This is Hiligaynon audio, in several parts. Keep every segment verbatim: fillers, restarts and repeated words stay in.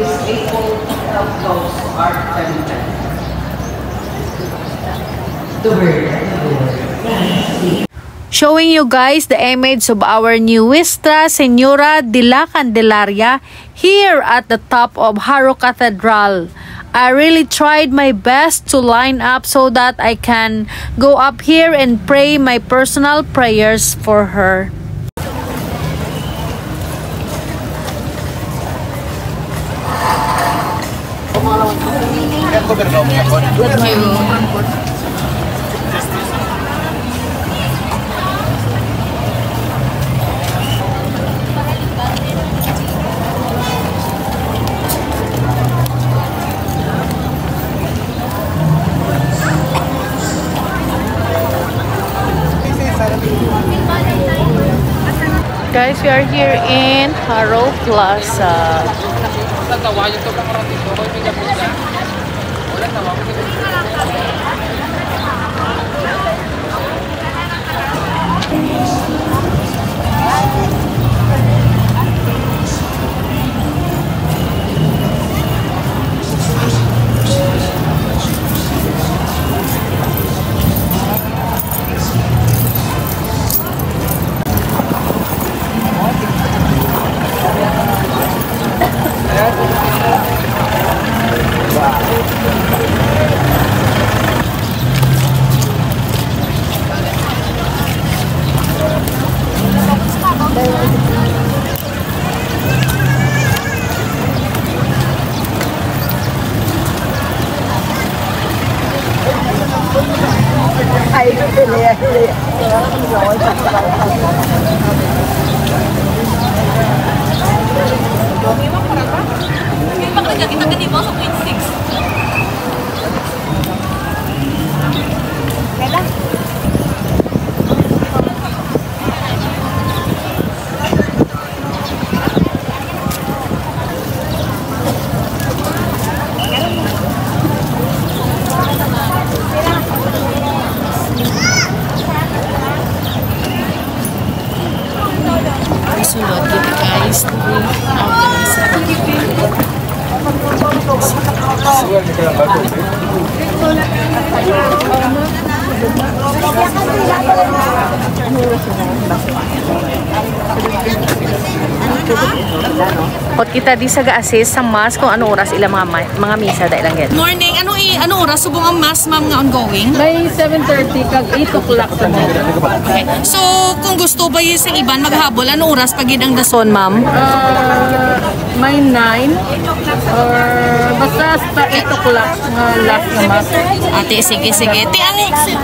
is able to help those who are tempted. The word of the Lord. Showing you guys the image of our Nuestra Señora de la Candelaria here at the top of Jaro Cathedral. I really tried my best to line up so that I can go up here and pray my personal prayers for her. Guys, we are here in Jaro Plaza. Sulod dito, guys. Pot kita di sa ga-assist sa mass kung ano oras ila mga ma-, mga misa da ilang gid. Morning, ano i-, ano oras subong ang mass, ma'am, nga ongoing? May seven thirty kag eight o'clock sa mga. Okay. So, kung gusto ba yun sa iban maghabol, ano oras pa gid ang dason, ma'am? Ah, may nine or basta hasta eight o'clock nga last na mass. Ate, sige, sige. Ti, ang,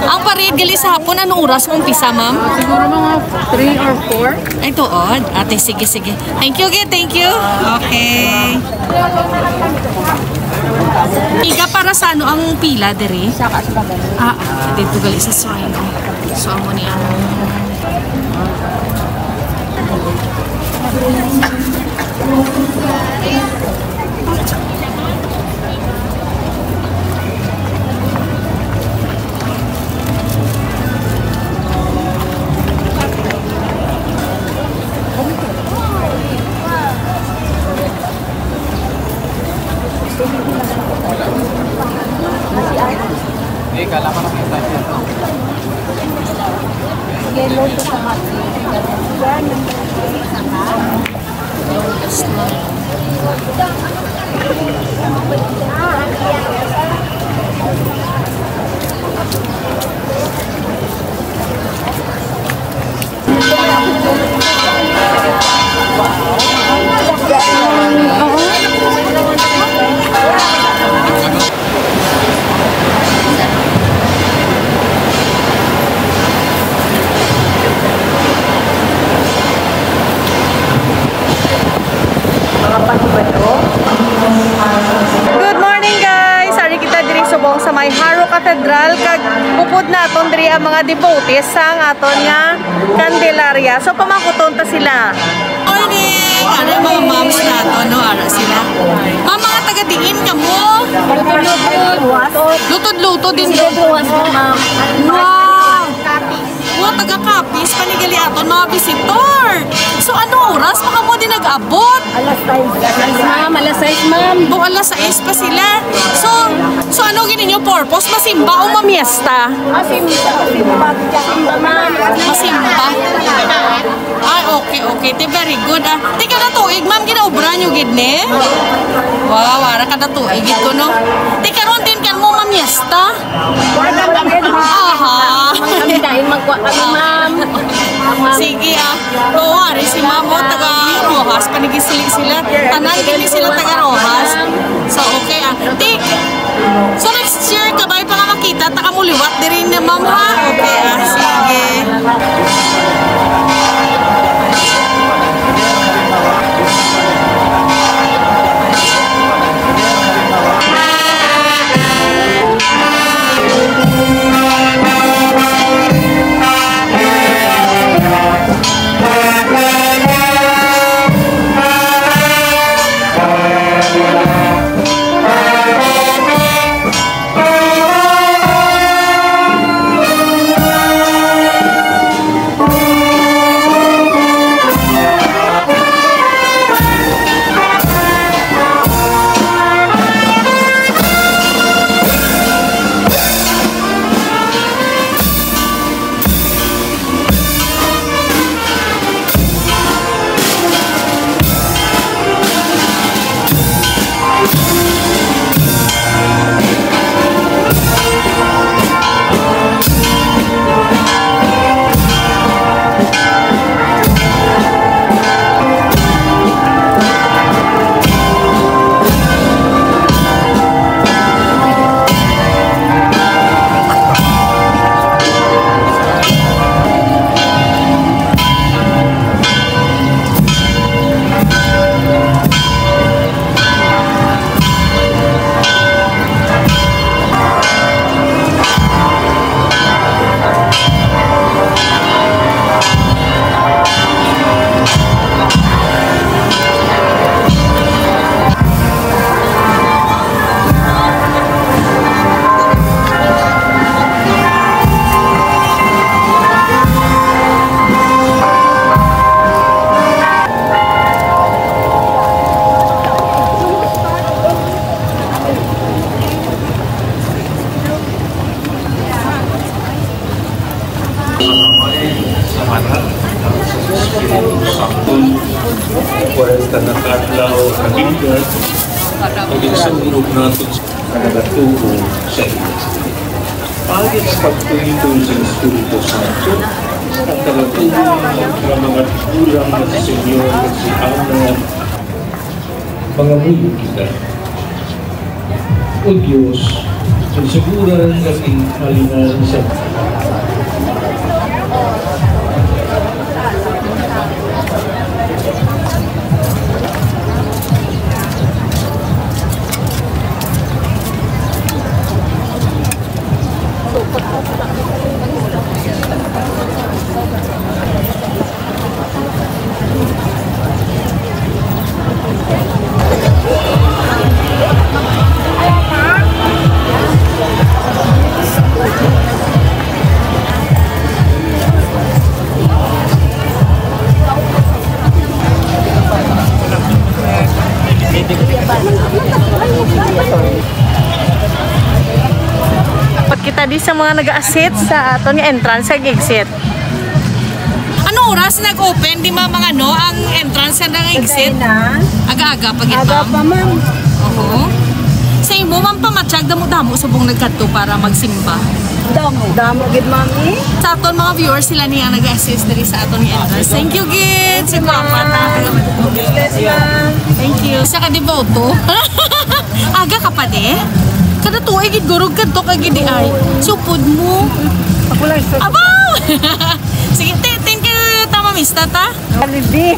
ang parade gali sa hapon, ano oras kung umpisa, ma'am? Ah, siguro mga three or four. Ay, tuod. Ate, sige, sige. Thank you, ge. Thank you. Okay. Iga, para sa ano ang pila diri? Saka sa pagano? Ah, ah, dito gali sa shrine. So, amo ni ang Good morning, guys! Ari kita diri subong sa may Jaro Cathedral, kag upod naton diri ang mga devotees sang aton nga Candelaria. So, pamangkuton ta sila. Morning! Ara mga moms naton, no? Ara sila. Ma'am, mga taga diin kamo? Lutod-lutod din. Wow! Wow, taga Capiz, panigali aton mga visitor. So, ano oras pa kamo di nag-abot? Alas sais. Alas sais, ma'am. Alas sais, ma'am. Oh, alas sais pa sila. So, so ano gid ninyo purpose? Masimba o mamiesta? Masimba, masimba, masimba, ma'am. Masimba. Ay, okay, okay. Te, very good, ah. Te, kada tuig, ma'am, ginaobra nyo gid ni? Wow, ara kada tuig gid ko, no? Te, karon din kan mo mamiesta? Aha. Kami dahil magkuha kami, ma'am. Sige, ah. Oo, ari si ma'am, oh, taga Roxas, panigisili sila. Tanan gini sila taga Roxas. So, okay, ah. Ti-, so, next year, kabay pa nga makita, ta ka mo liwat diri na, ma'am, ha? Okay, ah, sige. Sa Anak, sa Espiritu Santo, kwarenta na kadlaw, katingkat, pag-igsunog naton sa nagatuo sa iya. Pagid sa pagtuyo sa Espiritu Santo, ang nagatuo nga mga tigulang nga si Señor, si Ana, Mangamuyo kita. O Dios, konsiguran nga ginhalinan sa Dapat kita di sa mga nag-a-assist sa aton nga entrance kag exit. Ano oras nag-open, di ma-, mga, no, ang entrance sa nang exit? Aga-aga pa gid, ma'am. Aga pa, ma'am. Oho. Sa imo, ma'am, pamatyag, damo-damo subong nagkadto para magsimba. Damo. Damo gid, mami. Sa aton mga viewers, sila niya nag-assist diri sa aton entrance. Thank you, gid. Thank you, ma'am. Bless, ma'am. Thank you. Sa ka deboto. Aga ka pa, de? Kada tuig gid gurog kadto ka gid, ay. Supod mo. Ako lang, sus- Aba! Sige, te, thank you, ta, mamista, ta. Holiday.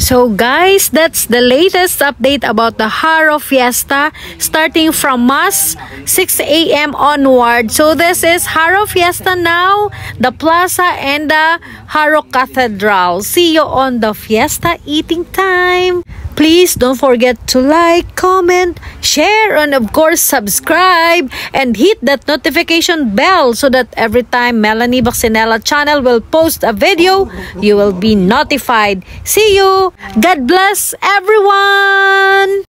So guys, that's the latest update about the Jaro Fiesta, starting from Mass six a m onward. So this is Jaro Fiesta now, the plaza and the Jaro Cathedral. See you on the fiesta eating time. Please don't forget to like, comment, share, and of course subscribe, and hit that notification bell so that every time Melanie Baxinela channel will post a video, you will be notified. See you. God bless everyone.